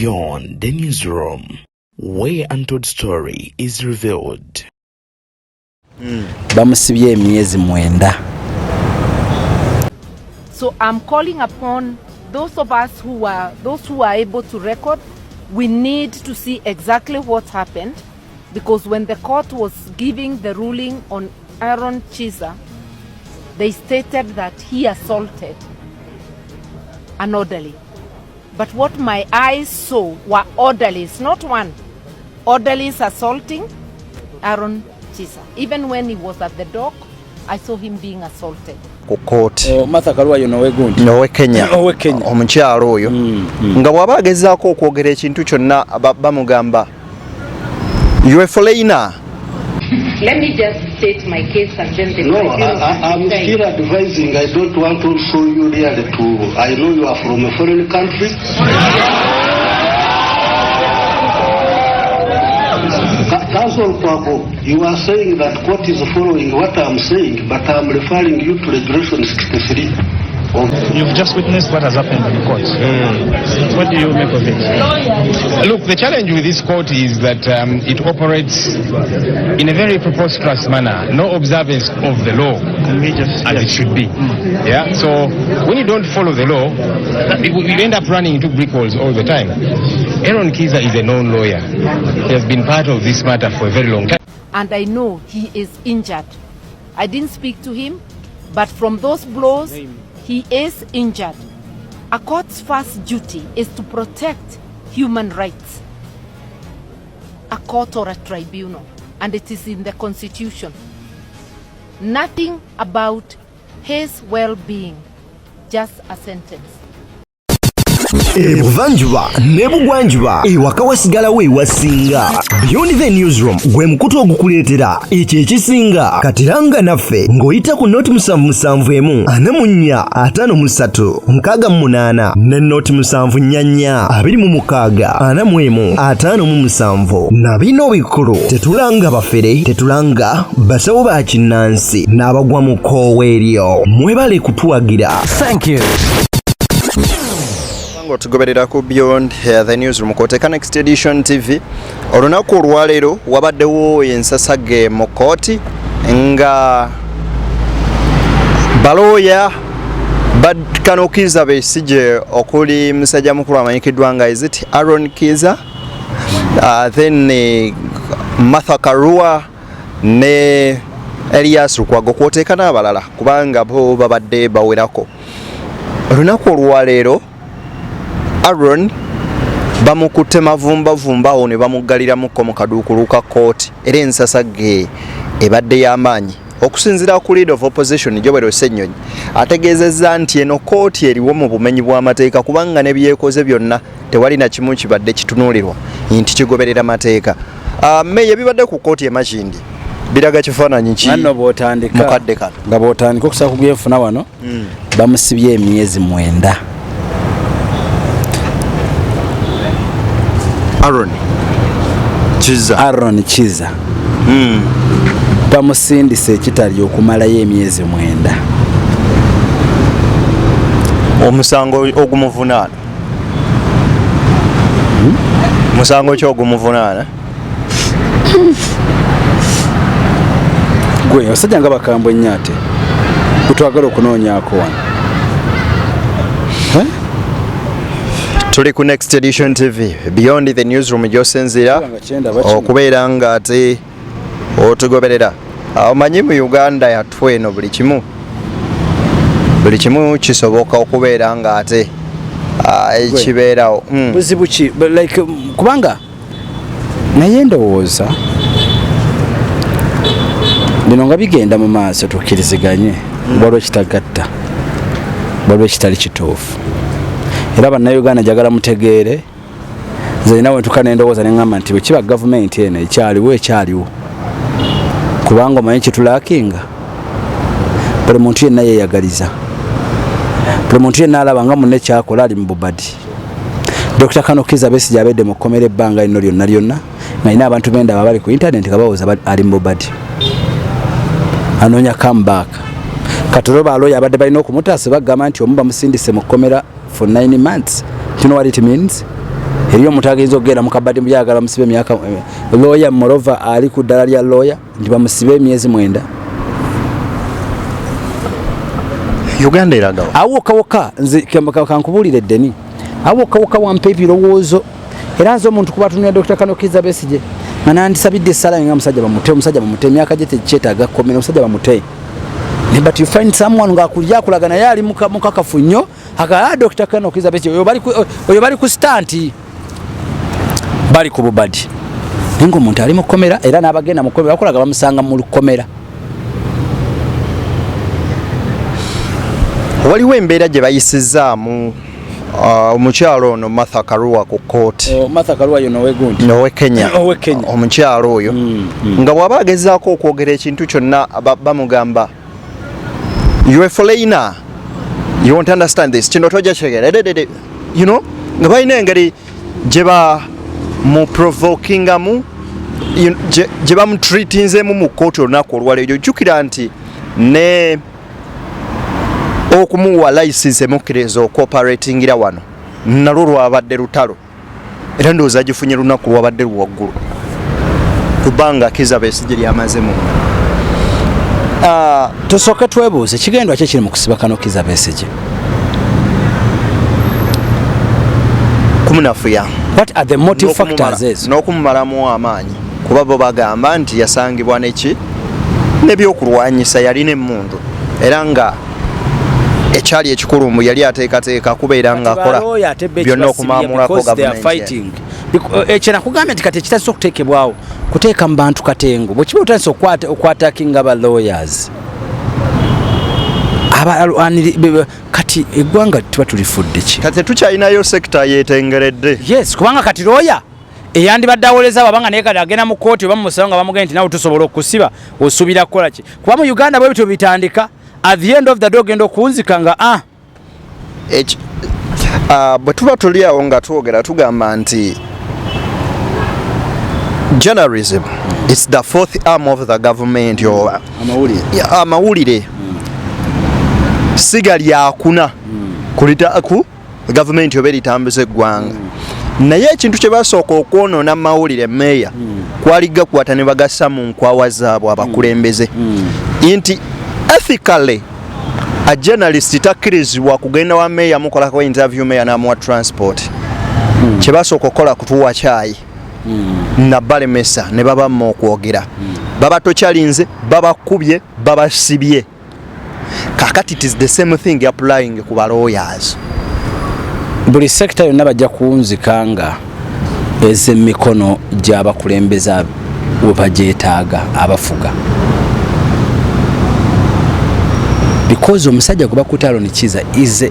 Beyond the Newsroom, where untold story is revealed. Bamusibye emyezi 9. So I'm calling upon those of us who are those who are able to record, we need to see exactly what happened, because when the court was giving the ruling on Aaron Kiiza, they stated that he assaulted an orderly. But what my eyes saw were orderlies, not one. Orderlies assaulting Aaron Kiiza. Even when he was at the dock, I saw him being assaulted. Ku kooti. Oh, Martha Karua yono owegundi. Owe Kenya. Owe Kenya. Omukyalo oyo nga bw'aba agezaako okwogera ekintu kyonna bamugamba you a foreigner. Let me just state my case and then the No, tribunal I'm can still decide. advising. I don't want also you really to. I know you are from a foreign country. Counsel Kwako, you are saying that court is following what I'm saying, but I'm referring you to Regulation 63 of You've just witnessed what has happened in court. What do you make of it? Look, the challenge with this court is that it operates in a very preposterous manner, no observance of the law Can we just, as it should be. Yeah. So when you don't follow the law, you end up running into brick walls all the time. Aaron Kiiza is a known lawyer. He has been part of this matter for a very long time. And I know he is injured. I didn't speak to him, but from those blows, he is injured. A court's first duty is to protect human rights. A court or a tribunal, and it is in the Constitution. Nothing about his well-being, just a sentence. Ebuvanjuba n'ebugwanjuba ewaka wasigalawo ewasinga. Beyond the Newsroom gwe mukutu ogukuleetera ekyo ekisinga. Katiranga naffe ng'oyita ku 077 44 53 68 ne 074 26 41 57. Na bino bikulu, tetulanga bafere, tetulanga basawo ba kinnansi n'abagwa mu kkoowa eryo. Mwebale kutuwagira. Thank you. Nga otugoberera ku Beyond the Newsroom kwoteka Next Edition TV. Olunaku olwaleero wabaddewo ensasage mu kooti nga balooya ba Colonel Kiiza Besigye, okuli musajja mukulu amanyikiddwa nga, is it Aaron Kiiza, then Martha Karua ne Elias Lukwago kwoteeka n'abalala, kubanga bo babadde bawerako. Olunaku olwaleero Aaron bamukutte mavumbavumba awo ne bamuggaliramuko mu kaduukulu ka kooti, era ensasage ebadde y'amaanyi. Okusinziira ku leader of opposition Joel Ssenyonyi, ategeezezza nti eno kooti eriwo mu bumenyi bw'amateeka, kubanga ne byekoze byonna tewali na kimu kibadde kitunuulirwa nti kigoberera mateeka. Meya, ebibadde ku kooti e Makindye biraga kifaananyi ki Anno bw'otandika mu kadde kano? Nga bw'otandika okusaba kugyenfuna wano, bamusibye emyezi 9. Aaron Kiiza. Aaron Kiiza bamusindise ekitali okumalayo emyezi 9. Omusango ogumuvunaana, musango ki ogumuvunaana? Gwe abasajja nga bakambwe ennyo, ate gwe okunoonyaako wano. Eh? Tuli ku Next Edition TV, Beyond the Newsroom, gyosinziira Nga kyendaba kino. okubeera nga ate otugoberera. Omanyi mu Uganda yattu eno buli kimu kisoboka okubeera nga ate Gwe. kibeerawo. Buzibu ki? But like kubanga naye ndowooza bino nga bigenda mu maaso, tukkiriziganye, waliwo ekitagatta, waliwo ekitali kituufu. Era Bannayuganda, njagala mutegeere, nze nina wentuka nendowooza neŋŋamba nti bwe kiba gavumenti eno ekyaliwo, ekyaliwo, kubanga omanyi kitulakinga, buli muntu yenna yeeyagaliza, buli muntu yenna alaba nga munne kyakola ali mu bubadi. Dr Colonel Kiiza Besigye abedde mu kkomera ebbanga lino lyonna lyonna, nga nina abantu bendaba bali ku internet nga bawoza ali mu bubadi, anoonya comeback. Kati olwo balooya abadde balina okumutaasa bagamba nti omu bamusindise mu kkomera for 9 months. Do you know what it means? Eriyo omuntu agenda okugenda mu kabadi mbyagala musibe emyaka, lawyer morova ali ku ddala lya lawyer nti bamusibe emyezi 9. Uganda eragawa? Awo wokka nze kankubuulire eddeni, awo wokka wampa ebirowoozo. Era nze omuntu kuba atunulira Dr. Kano Kizza Besigye nga nandisabidde essala nga omusajja bamute, omusajja bamute, emyaka gye tekyetaaga kkomera, omusajja bamute. But you find someone ng'akulya akulaga naye ali mukakafu nnyo, aka Dr. Kano Kizza Besigye oyo bali ku stanti, bali ku bubadi, naye ng'omuntu ali mu kkomera. Era n'abagenda mu kkomera bakulaga bamusanga mu kkomera. Waliwo embeera gye bayisizaamu omukyalo ono Martha Karua ku kkooti. Oh, Martha Karua yono owegundi. Owe Kenya. Owe Kenya. Omukyalo oyo nga bw'aba agezaako okwogera ekintu kyonna, bamugamba, "You a foreigner, you won't understand this, kino tojja kitegeera." Nga balina engeri gye ba mu provokingamu, gye bamutreatinzeemu mu kkooti olunaku olwaleero. Jjukira nti ne okumuwa license emukkiriza okuoperatingira wano nalwo lwabadde lutalo, era ndowooza agifunye lunaku lwabadde lwaggulu kubanga Kizza Besigye lyamaze mu Tusooke twebuuze, kigendwa ki ekiri mu kusiba Kano Kizza Besigye? Kumunafuya. What are the motive factors ezo? N'okumumalamu amaanyi, kuba bo bagamba nti yasangibwa neki n'ebyokulwanyisa, yalina emmundu, era nga ekyali ekikulu mbu yali ateekateeka kubeera ng'akola byonna okumaamulako gavumenti. Ekyo nakugambye nti kati ekitandise okuteekebwawo kuteeka mu bantu katengo. Bwe kiba otandise okwattackinga ba lawyers, kati eggwanga tuba tulifudde ki? Kati tetukyalinayo sector yetengeredde. Yes, kubanga kati lawyer eyandibadde awoleza wabanga naye kati agenda mu kooti oba mumusaba nga bamugenda nti nawe tusobola okusiba, osuubira kukola ki? Kuba mu Uganda bwe bityo bitandika, at the end of the day ogenda okunzika nga Bwe tuba tuli awo nga twogera, tugamba nti journalism, it's the fourth arm of the government, oba amawulire siga lyakuna kulita ku gavumenti oba eritambuza eggwanga. Naye ekintu kye basooka okwonoona mu mawulire, meeya, kwali gakwata ne bagassa mu nkwawa zaabwe abakulembeze, nti ethically a journalist takkirizibwa kugenda wa meeya mukolako interview, meeya n'amuwa transport. Kye basooka okukola kutuwa kyayi nabalemesa ne babamma okwogera, baba tokyalinze, babakubye, babasibye. Kakati it is the same thing applying ku ba lawyers. Buli sector yonna bajja kuwunzika nga ez'emikono gy'abakulembeze we bagyetaaga abafuga, because omusajja gwe bakuta Aaron Kiza is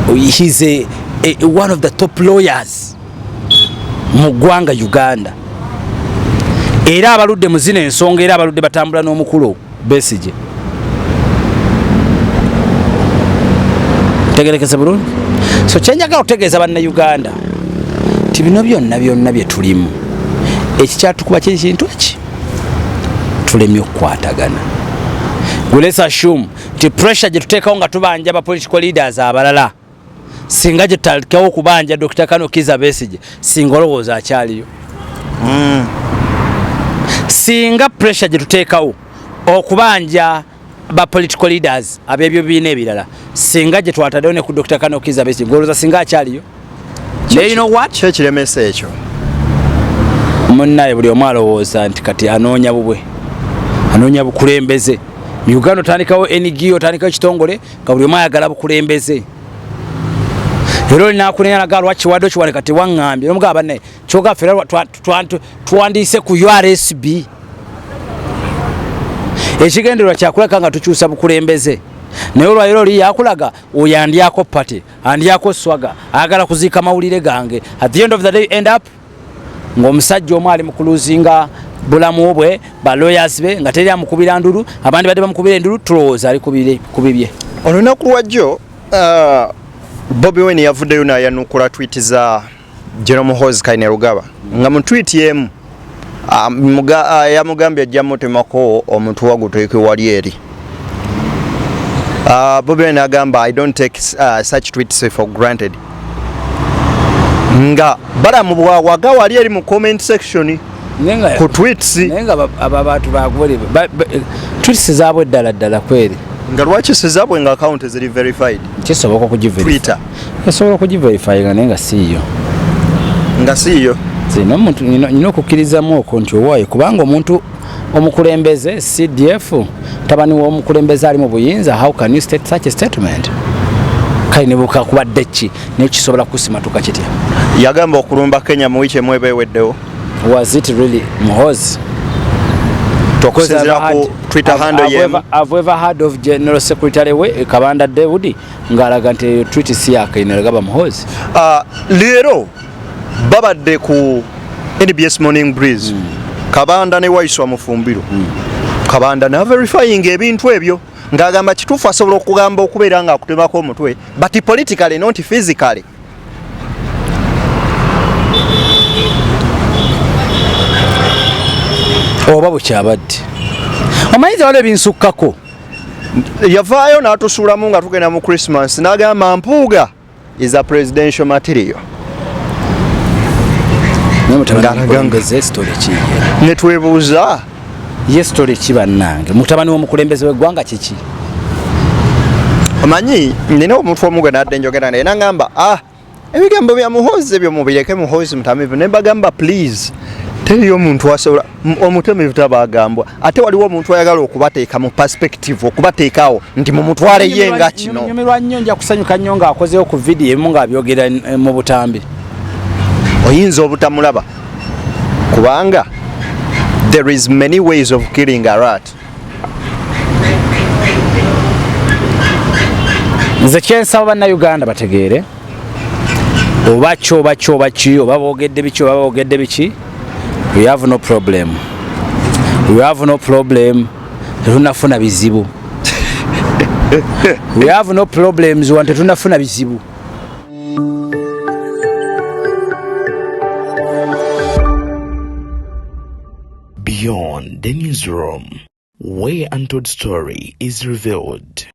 he's a one of the top lawyers mu ggwanga Uganda, era abaludde mu zino ensonga, era abaludde batambula n'omukulu Besigye. Tegerekese bulungi. So kyenjagala okutegeeza Bannayuganda nti bino byonna byonna bye tulimu, ekikyatukuba kiri kintu eki tulemye okukwatagana. Gwe let's assume nti pressure gye tuteekawo nga tubanja ba political leaders abalala, singa gye tutandikawo okubanja Dr. Kano Kizza Besigye, singa olowooza akyaliyo? Singa pressure gye tuteekawo okubanja ba political leaders ab'ebyo bibiina ebirala, singa gye twataddewo ne ku Dr. Kano Kizza Besigye, golowooza singa akyaliyo? Naye you know what? Ki ekiremesa ekyo? Munnaye, buli omu alowooza nti kati anoonya bubwe, anoonya bukulembeze. Mu Uganda otandikawo NGO, otandikawo ekitongole nga buli omu ayagala bukulembeze, era olinakunenya naga lwaki wadde okiwane kati waŋŋambye nomugamba bannaye kyoga ffe tuwandiise ku URSB, ekigendererwa kyakulaka nga tukyusa bukulembeze. Naye olwaliro oli yakulaga oyo andyako party, andyako swaga, ayagala kuziika mawulire gange. At the end of the day end up ng'omusajja omu ali mu kuluzinga bulamu bwe, ba lawyers be nga teri amukubira ndulu, abandi badde bamukubira endulu, tulowooza ali ku bibye. Olunaku lwajjo Bobi Wine yavuddeyo n'ayanukula tweet za General Muhoozi Kainerugaba, nga mu tweet emu yamugambye ajja mutemako omutwe guteeke wali eri. Bobi Wine agamba, "I don't take such tweets for granted." Nga Balamu bwawaga wali eri mu comment section ku tweets. Naye nga abo abantu bagole tweets zaabwe ddala ddala kweri. Nga lwaki sizabwe nga account ziri verified? Kisoboka okugiverify. Twitter esobola okugiverifyinga naye nga siiyo. Nga siiyo. Zino omuntu nina okukkirizamu okwo nti owaayo, kubanga omuntu omukulembeze CDF tabani w'omukulembeze ali mu buyinza, how can you state such a statement? Kale ne bukakubadde ki, naye kisobola kusimatuka kitya? Yagamba okulumba Kenya mu wiiki emu eba eweddewo. Was it really Muhoozi? Okusinziira ku Twitter handle yemu. I've ever heard of General Secretary we Kabanda David ng'alaga nti eyo tweet si ya Kainerugaba Muhoozi. Leero babadde ku NBS Morning Breeze. Kabanda ne Waiswa Mufumbiro. Kabanda na verifying ebintu ebyo ng'agamba kituufu asobola okugamba okubeera ng'akutemako omutwe, but politically not physically. Oba bukyabadde omanyiza waliwo ebinsukkako. Yavaayo n'atusuulamu nga tugenda mu Christmas n'agamba Mpuuga is a presidential material. Ne twebuuza ye story ki bannange, mutabani w'omukulembeze w'eggwanga kiki? Omanyi nina omuntu omu gwe nadde njogera naye nangamba ebigambo bya Muhoozi ebyo mubireke, Muhoozi mutamivu. Ne mbagamba please, teriyo omuntu asobola omutamivu tabagambwa, ate waliwo omuntu ayagala okubateeka mu perspective, okubateekaawo nti mumutwale ye nga kino. Nyumirwa nnyo, nja kusanyuka nnyo ng'akozeewo ku vidiyo emu ng'abyogera mu butambi. Oyinza obutamulaba kubanga there is many ways of killing a rat. Nze kyensaba bannayuganda bategeere, oba ki oba ki oba ki, oba boogedde biki oba boogedde biki, we have no problem, we have no problem, tetunafuna bizibu. We have no problems, wano tetunafuna bizibu. Beyond the Newsroom, where untold story is revealed.